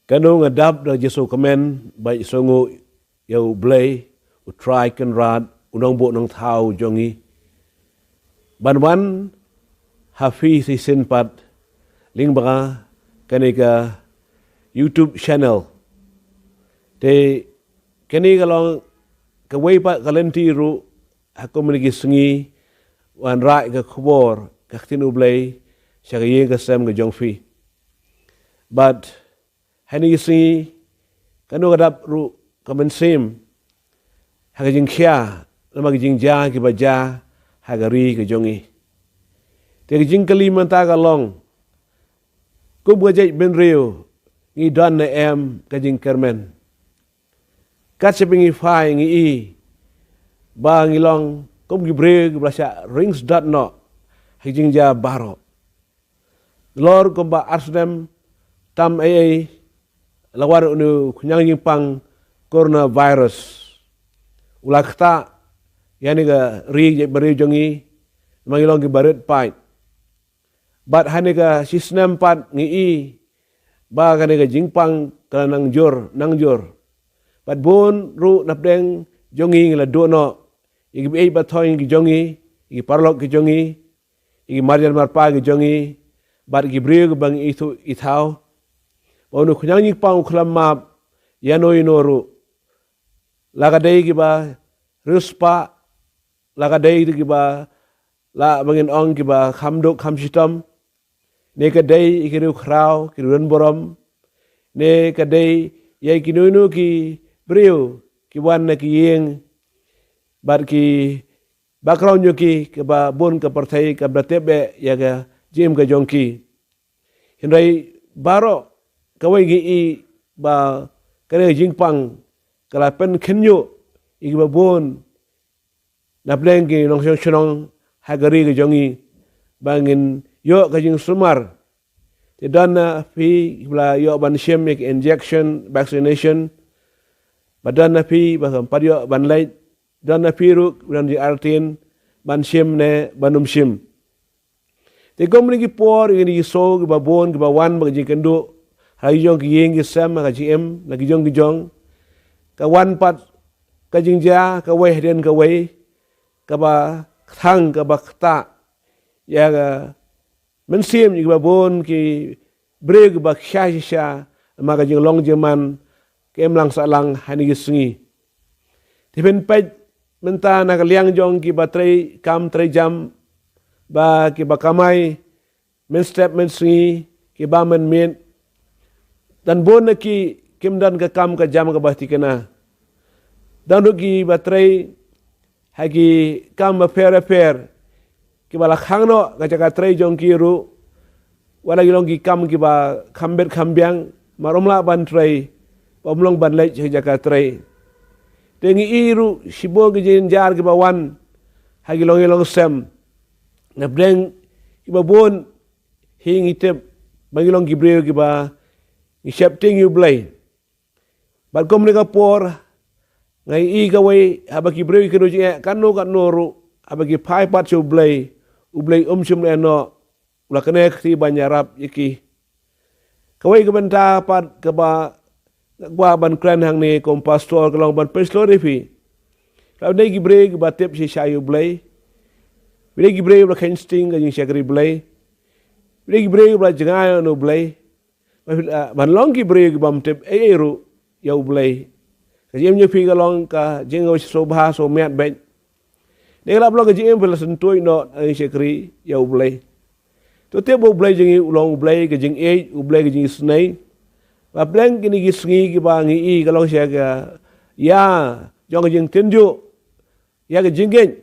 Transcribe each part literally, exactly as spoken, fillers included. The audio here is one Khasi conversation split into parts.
Kano nga dap da ka jingsngewkmen bad jingsngewnguh ïa U Blei, U Trai Kynrad, U Nongbuh Nongthaw jong ngi, ban wan ha phi shisien pat lyngba kane ka YouTube channel. Te kane ka long kawei pat ka lynti ruh ha kum kine ki sngi, wanrah ka khubor ka ktien U Blei sha ka ïing ka sem ka jong phi. Bad ha kine ki sngi, kano ka dap ruh ka mynsiem ha ka jingkhia namar ka jingjia kiba jia ha ka ri ka jong ngi. Te ka jingkylli mynta ka long, kum ka jaitbynriew, ngi don ne em ka jingkyrmen? Kat shaba ngi phai ngi i ba ngi long kum ki briew kiba la shah ring sdot noh ha ki jingjia baroh. Nalor kumba ar snem tam ei ei la wan une u khñiang jingpang coronavirus, u la ktah ïa kane ka ri jaitbynriew jong ngi, namar ngi long kiba rit paid. Bad ha kane ka shisnem pat ngi i ba kane ka jingpang ka la nang jur nang jur. Bad bun ruh napdeng jong ngi, ngi la duh noh ïa ki baieit bathoiñ ki jong ngi, ïa ki paralok ki jong ngi, ïa ki marjan marpa ki jong ngi, bad ki briew kiba ngi ithuh ithaw. Bad une u khñiang jingpang u khlem map ïano ïano ruh, la ka dei kiba riewspah, la ka dei kiba, la ba ngin ong kiba kham duk kham shitom, ne ka dei ïa ki riewkhraw, ki riewdonburom, ne ka dei ïa kino kino ki briew ki wan na ki ïing bad ki background jong ki, kaba bun ka pyrthei kam da tip eh ïa ka jingim ka jong ki. Hynrei baroh kawei ngi i ba kane ka jingpang ka la pynkhynñiuh ïa kiba bun napdeng ki nongshong shnong ha ka ri ka jong ngi, ba ngin ïoh ka jingsumar. Te don na phi kiba la ïoh ban shim ïa ka injection, vaccination, bad don na phi ba kam pat ïoh ban leit, don na phi ruh ba don jingïarap ban shim ne ban ym shim. Te kum kine ki por, ïa kine ki sngi kiba bun kiba wan bad ka jingkynduh ha la ki jong ki ïing ki sem, ha ka jingim la ki jong ki jong, ka wan pat ka jingjia kawei hadien kawei, kaba kthang kaba ktah ïa ka mynsiem ïa kiba bun ki briew kiba khia shisha namar ka jinglong jingman ka imlang sahlang ha kine ki sngi. Te phin peit mynta na ka liang jong kiba trei kam trei jam, ba kiba kamai mynstep mynsngi, kiba mynmiet, don bun na ki kim don ka kam ka jam kaba thikna. Don ruh kiba trei ha ki kam bapher bapher, kiba la khang noh ka jaka trei jong ki ruh, wat la ki long ki kam kiba kham bit kham biang, namar ym lah ban trei, ba ym long ban leit sha jaka trei. Te ngi i ruh shibun ki jingjynjar kiba wan ha ki longïing longsem. Napdeng kiba bun hi ngi tip ba ngi long ki briew kiba ngi sheptieng ïa U Blei. Bad kum kane ka por, nga i kawei, haba ki briew ki kynduh jingeh katno katno ruh, haba ki phai pat sha U Blei, U Blei um shym leh noh, u la kane ka kti ban ïarap ïa ki. Kawei ka bynta pat kaba nga kwah ban kren hangne kum pastor ka long ban pynshlur ïa phi. Lada dei ki briew kiba tip shisha ïa U Blei, dei ki briew ba la kheiñ sting ka jingshakri Blei, dei ki briew ba la jngai na U Blei, ban long ki briew kibym tip ei ei ruh ïa U Blei. Ka jingim jong phi ka long ka jingim sngewbha sngewmiat beit. Dei ka la long ka jingim phi la syntuid noh na ka jingshakri ïa U Blei. To tip ba U Blei jong ngi u long U Blei ka jingïeit, U Blei ka jingisynei. Ba pdeng kine ki sngi kiba ngi i ka long sha ka ïa jong ka jingtynjuh ïa ka jingngeit.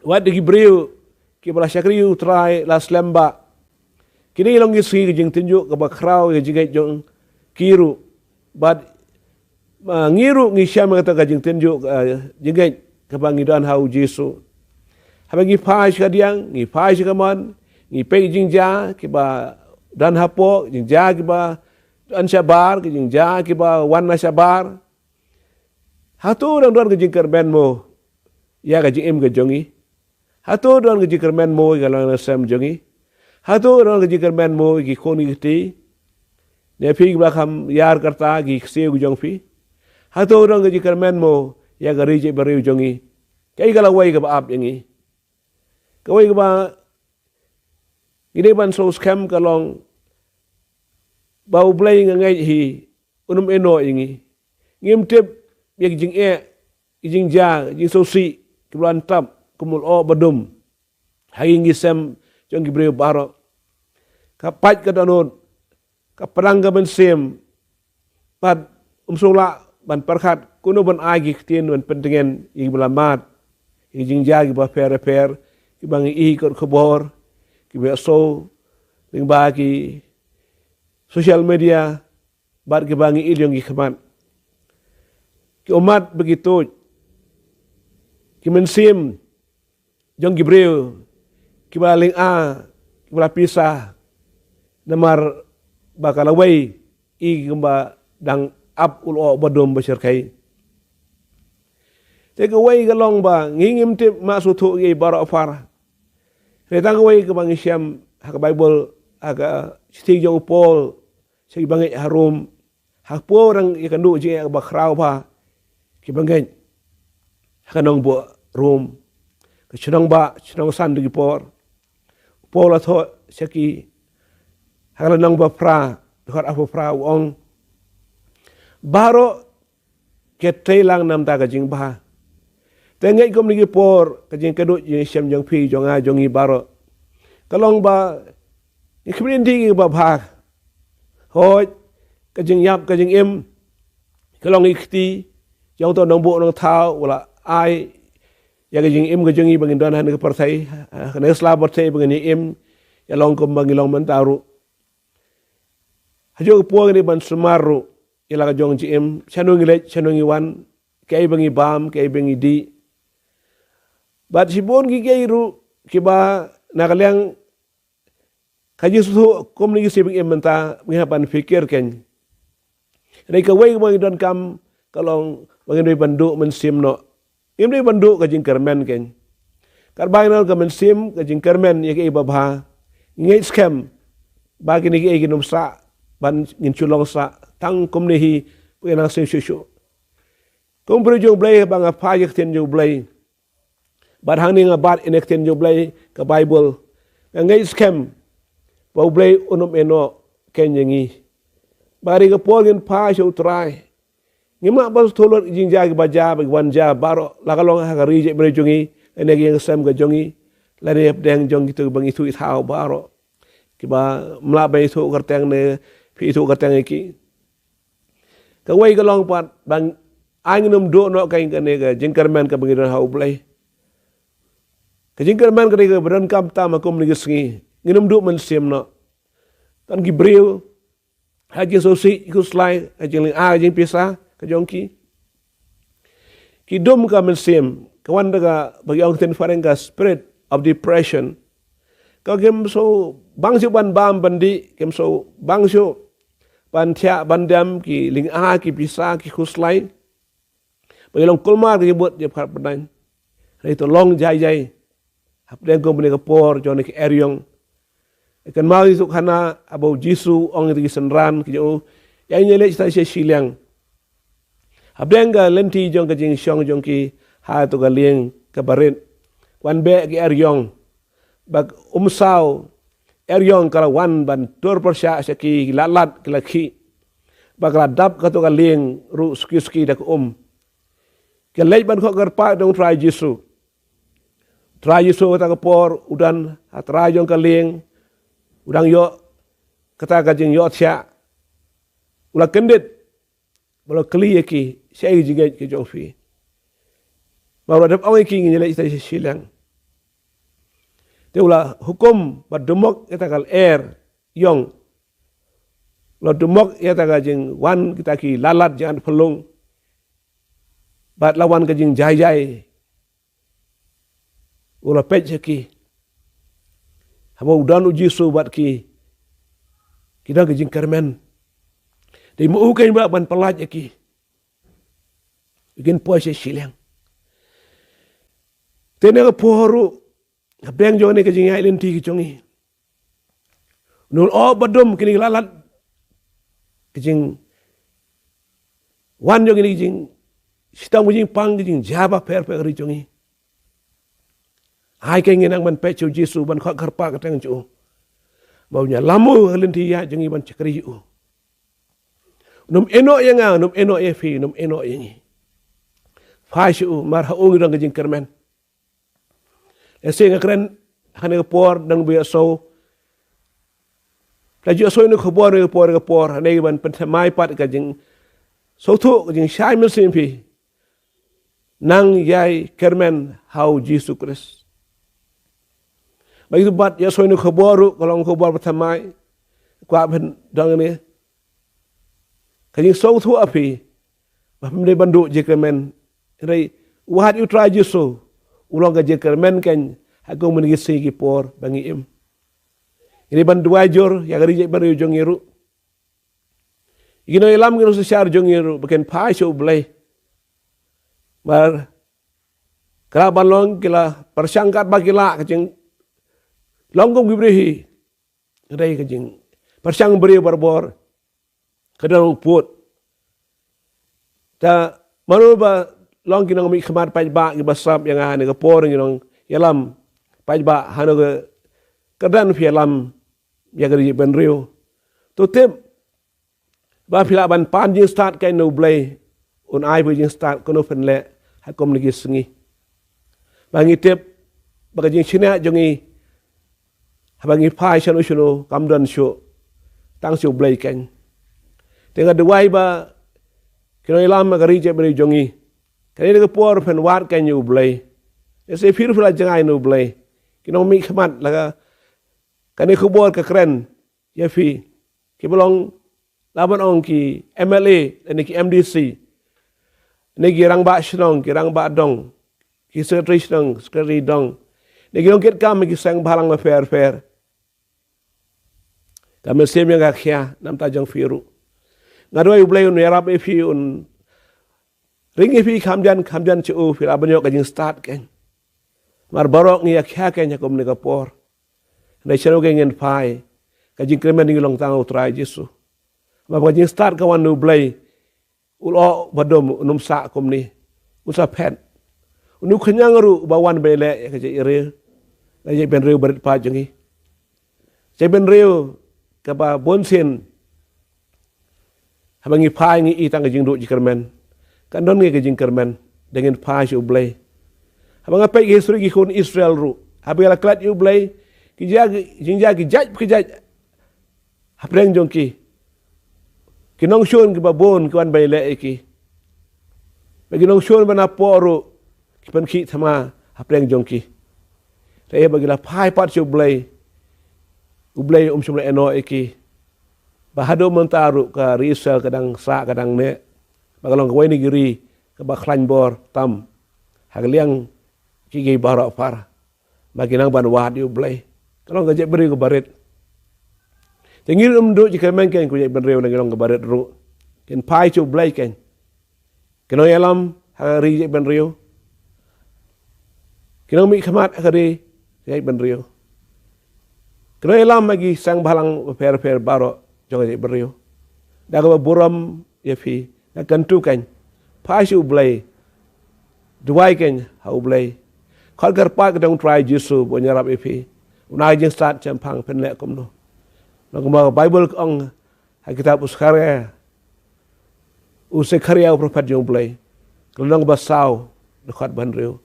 Wat ki briew kiba la shakri U Trai la slem bha. Kine ki long ki sngi ka jingtynjuh kaba khraw ïa ka jingngeit jong ki ruh. Bad, ah, ngi ruh ngi shem ïa kata ka jingtynjuh, ah, jingngeit kaba ngi don ha U Jisu. Haba ngi phai sha ka diang, ngi phai sha ka mon, ngi peit jingjia kiba don hapoh, jingjia kiba don shabar, ki jingjia kiba wan na shabar. Hato dang don ka jingkyrmen mo ïa ka jingim ka jong ngi? Hato don ka jingkyrmen mo ïa ka longïing longsem jong ngi? Hato don ka jingkyrmen mo ïa ki khun ki kti? Ne phi kiba kham ïar kyrta ki ksiew ki jong phi. Hato dang ka jingkyrmen mo ïa ka ri jong i briew jong i. Kaei ka lawei kaba ap ïa ngi. Kawei kaba ngi dei ban sngewskhem ka long ba U Blei nga ngeit hi un ym ïehnoh ïa ngi. Ngim tip ïa ki jingeh, ki jingjia, ki jingsngewsih kiba la tap kum u lyoh ba dum ha ïing ki sem jong ki briew baroh. Ka pait ka dohnud, ka pdeng ka mynsiem, bad um sngewlah ban pyrkhat kumno ban ai ki ktien ban pyntngen ïa kiba la mad, ïa ki jingjia kiba pher pher kiba ngi ïohi kot khubor, kiba ïohsngew lyngba ki social media, bad kiba ngi ïohi jong ki khmat. Ki ummat ba ki tuid, ki mynsiem jong ki briew kiba la lynga, kiba la pisa, namar ba ka lawei i kumba dang ap u lyoh ba dum ba shyrkhei. Te kawei ka long ba ngi ngim tip, ma sngewthuh ïa baroh phar. Te tang kawei kaba ngi shem ha ka Baibl, ha ka shithi jong u Paul sha kiba ngeit ha Rom, ha Paul rang ïa ka nongïalam jingeh kaba khraw bha kiba ngeit ha ka nongbuh Rom, ka shnong ba shnong san de ki por. Paul a thoh sha ki ha ka lynnong ba phra, dkhot arphew phra, u ong, baroh ki tei lang namar ka jingbha. Te ngeit kumne ki por ka jingkynduh jingshem jong phi, jong nga, jong ngi baroh ka long ba ngi khmih lynti kiba bha. Hooid, ka jingïap ka jingim ka long i kti jong uto u nongbuh nongthaw, u la ai ïa ka jingim ka jong ngi ba ngin don ha kane ka pyrthei, ha kane ka sla pyrthei ba ngin ïa im ïa long kumba ngi long mynta ruh. Ha kajuh ka por ngi dei ban sumar ruh ïa la ka jong jingim, shano ngi leit, shano ngi wan, kaei ba ngi bam, kaei ba ngi dih. Bad shibun ki kaei ruh kiba na ka liang ka jingsngewthuh kumne ki sibuk im mynta, ngi hap ban pyrkhat kein. Hynrei kawei kaba ngi donkam ka long ba ngin dei ban duh mynsiem noh. Ngim dei ban duh ka jingkyrmen kein. Katba ngi don ka mynsiem ka jingkyrmen ïa kaei ba bha, ngi ngeit skhem ba kine kiei kin ym sah ban ngin shu long sah tang kumne hi, ba ngin nang siew shuh shuh. Kum u briew jong U Blei ba nga phai ïa ka ktien jong U Blei, bad hangne nga bat ïa ka ktien jong U Blei, ka Baibl, nga ngeit skhem ba U Blei un ym ïehnoh kein ïa ngi. Ba ha kane ka por ngin phai sha U Trai, ngim lah ban sngewthuh lut ki jingjia kiba jia, ba ki wan jia baroh, la ka long ha ka ri jait bynriew jong ngi, lane ha ka ïing ka sem ka jong ngi, lane hapdeng jong kito kiba ngi ithuh ithaw baroh, kiba ym lah ban ithuh kyrteng ne phi ithuh kyrteng ïa ki. Kawei ka long pat ba ai ngin ym duh noh kein kane ka jingkyrmen kaba ngi don ha U Blei. Ka jingkyrmen ka dei kaba donkam tam ha kumne ki sngi. Ngin ym duh mynsiem noh. Tang ki briew ha jingsngewsih, khuslai, ha jinglynga, ha jingpisa ka jong ki, ki dum ka mynsiem, ka wan da kaba ki ong ktien phareng ka spirit of depression. Ka kim sngewbang shuh ban bam ban dih, kim sngewbang shuh ban thiah ban dem, ki lynga, ki pisa, ki khuslai. Ba ki long kulmar ka jingmut jingpyrkhat pyrshah. Hynrei to long jai jai hapdeng kumne ka por jong kane ka eriong. Kynmaw ïa kato ka khana haba U Jisu u ong ïa ki synran ki jong u, ïa ngin ïaleit shata sha shiliang. Hapdeng ka lynti jong ka jingshong jong ki ha kato ka lieng kaba rit, wan beh ki eriong. Bad um saw eriong ka la wan ban tur pyrshah sha ki, ki la lad, ki la khih. Bad ka la dap kato ka lieng ruh suki suki da ka um. Ki leit ban khoh kyrpad ïa U Trai Jisu. U Trai Jisu kata ka por u don ha trai jong ka lieng, u dang ïoh kata ka jingïohthiah. U la kyndit bad u la kylli ïa ki, shaei ka jingngeit ka jong phi? Bad u la dep ong ïa ki, ngin ïaleit shata sha shiliang. Te u la hukum ba dumok ïa kata ka lyer ïong. U la dumok ïa kata ka jingwan kita ki la lad jingwan phyllung. Bad la wan ka jingjai jai. U la peit sha ki. Haba u don U Jisu bad ki, ki don ka jingkyrmen. Te mut u kein ba ban pyllait ïa ki, kin poi sha shiliang. Te na ka por ruh, hapdeng jong kane ka jingïaid lynti ka jong ngi, une u lyoh ba dum, kine ki la lad ka jingwan jong ngi, ka jingshitom, ka jingpang, ka jingjia bapher bapher ha ka ri jong ngi. Ai kein ngin nang ban peit sha u Jisu, ban khot kyrpad kyrteng sha u, ba un ïalam ha ka lynti ïaid jong ngi ban shakri ïa u. Un ym ïehnoh ïa nga, un ym ïehnoh ïa phi, un ym ïehnoh ïa ngi. Phai sha u, namar ha u ngi don ka jingkyrmen. Lehse nga kren ha kane ka por, dang ba ïohsngew, la ju ïohsngew ïa kane ka khubor, ïa kane ka por, ïa kane ka por, hangne ban pynthymmai pat ka jingsngewthuh, ka jingshai mynsiem phi. Nang ïai kyrmen ha u Jisu Khrist. Ba ïa u bat ïohsngew ïa kane ka khubor ruh, ka long ka khubor ba thymmai. Kwah ban don hangne ka jingsngewthuh ha phi, ba phim dei ban duh jingkyrmen. Hynrei wat ïa u Trai Jisu, u long ka jingkyrmen kein ha kum kine ki sngi ki por ba ngi im. Ngi dei ban duwai jur ïa ka ri jaitbynriew jong ngi ruh. Ïa ki nongïalam, ki nongsynshar jong ngi ruh, ba kin phai sha u Blei. Namar ka lah ban long ki la pyrshang katba ki lah, ka jinglong kum ki briew hi, ka dei ka jingpyrshang briew barabor, ka don u pud. Te mano ba long ki nongmihkhmat paidbah kiba sngap ïa nga ha kane ka por, ki nongïalam paidbah, hano ka kyrdan phi ïalam ïa ka ri jaitbynriew? To tip ba phi lah ban pan jingstad kein na u Blei, un ai phi jingstad kumno phin leh ha kum kine ki sngi. Ba ngi tip ba ka jingshaniah jong ngi, haba ngi phai shano shano, kam don shuh, tang sha u Blei kein. Te nga duwai ba ki nongïalam ha ka ri jaitbynriew jong ngi, kane ka dei ka por phin wad kein ïa u Blei. Lehse phi ruh phi la jngai na u Blei. Ki nongmihkhmat, la ka, kane ka khubor ka kren ïa phi, kiba long, lah ban ong ki M L A, lane ki M D C, ne ki rangbah shnong, ki rangbah dong, ki secretary shnong, secretary dong, ne ki nongkitkam ki seng bhalang bapher bapher. Ka mynsiem jong nga ka khia namar jong phi ruh. Nga duwai u Blei un ïarap ïa phi, un ring ïa phi kham jan kham jan sha u, phi lah ban ïoh ka jingstad kein. Namar baroh ngi ïakhia kein ha kum kane ka por. Hynrei shano kein ngin phai, ka jingkyrmen ngi long tang ha u Trai Jisu. Namar ka jingstad ka wan na u Blei, u lyoh ba dum, un ym sah kumne, un sa phet. Une u khñiang ruh uba wan ban ïaleh ïa ka jait, ïa ka jaitbynriew barit paid jong ngi. Jaitbynriew kaba bun sien, haba ngi phai ngi i tang ka jingduh jingkyrmen. Kan don ngi ka jingkyrmen da ngin phai sha u Blei. Haba nga peit ki history ki khun Israel ruh, haba ki la klet ïa u Blei, ki jia ki, jingjia ki jait pa ki jait hapdeng jong ki. Ki nongshun kiba bun ki wan ban ïaleh ïa ki. Bad ki nongshun ba napoh ruh ki pynkhih thma hapdeng jong ki. Te haba ki la phai pat sha u Blei, u Blei um shym la ïehnoh ïa ki. Ba haduh mynta ruh ka ri Israel ka dang sah, ka dang neh. Ba ka long kawei na ki ri kaba khlaiñ bor tam ha ka liang kiei kiei baroh phar. Ba ki nang ban wad ïa u Blei. Ka long ka jaitbynriew kaba rit. Te ngi ruh ngim duh jingkyrmen kein, ko jaitbynriew, ngi long kaba rit ruh. Kin phai sha u Blei kein. Ki nongïalam ha ka ri jaitbynriew, ki nongmihkhmat ha ka ri jaitbynriew, ki nongïalam ha ki seng bhalang bapher bapher baroh jong ka jaitbynriew. Da kaba burom ïa phi, nga kyntu kein, phai sha u Blei, duwai kein ha u Blei. Khot kyrpad ka kyrteng u Trai Jisu ba un ïarap ïa phi. Un ai jingstad shemphang phin leh kumno. Namar kumba ka Baibl ka ong ha kitab u Sekharia, u Sekharia u prophet jong u Blei, ka lynnong ba saw, dkhot ba hynriew: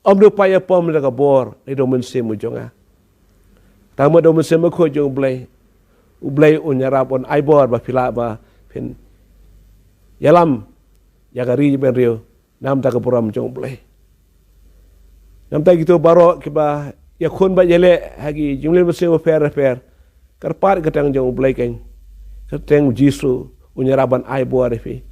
Ym dei u pait ïa pom da ka bor, ne da u mynsiem u jong nga. Tang ma da u Mynsiem Bakhuid jong u Blei, u Blei un ïarap, un ai bor ba phi lah ba phin ïalam ïa ka ri jaitbynriew namar ka burom jong u Blei. Namar kito baroh kiba ïakhun bad ïaleh ha ki jingmlien mynsiem bapher bapher, kyrpad ka kyrteng jong u Blei kein, ka kyrteng u Jisu, un ïarap ban ai bor ïa phi.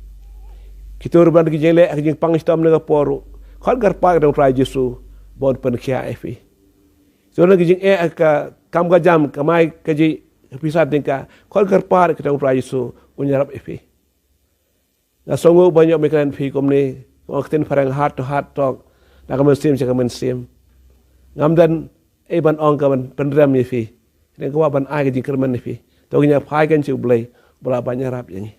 Kito ruh ba don ki jingïaleh ha ki jingpang shitom kane ka por ruh, khot kyrpad ka kyrteng u Trai Jisu ba un pynkhiah ïa phi. Kito ruh ki jingeh ha ka kam ka jam, kamai kajih, ka pisa tyngka, khot kyrpad ka kyrteng u Trai Jisu, un ïarap ïa phi. Nga sngewnguh ban ïoh ban kren bad phi kumne, ong ka ktien phareng heart to heart talk, na ka mynsiem sha ka mynsiem. Ngam don ei ban ong kaba pynrem ïa phi, hynrei nga kwah ban ai ka jingkyrmen ïa phi. To ngin ïa phai kein sha u Blei, u Blei un ïarap ïa ngi.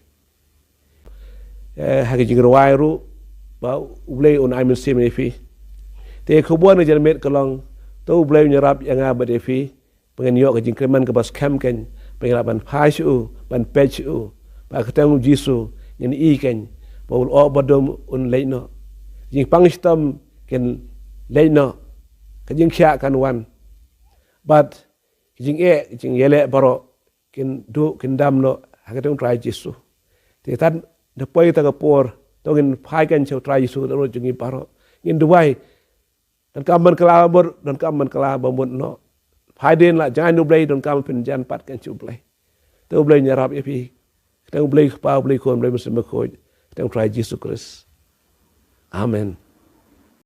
Eh, ha ka jingrwai ruh ba U Blei un ai mynsiem ïa phi. Te khubor na janmiet ka long, to U Blei un ïarap ïa nga bad ïa phi ba ngin ïoh ka jingkyrmen kaba skhem kein, ba ngin lah ban phai sha u, ban peit sha u, ba ha ka kyrteng U Jisu ngin ïohi kein ba u lyoh ba dum un leit noh. Jingpang shitom kin leit noh. Ka jingkhiah kan wan. Bad ka jingeh, ka jingïaleh baroh kin duh, kin dam noh ha ka kyrteng U Trai Jisu. Te tad da poi ta ka por, to ngin phai kein sha U Trai Jisu, da ruh jong ngi baroh. Ngin duwai. Donkam ban kylla ba mut, donkam ban kylla ba mut noh. Phai dien la jngai na U Blei, donkam phin jan pat kein sha U Blei. Te U Blei un ïarap ïa phi. Kyrteng U Blei Kpa, U Blei Khun, U Blei Mynsiem Bakhuid. Kyrteng U Trai Jisu Khrist. Amen.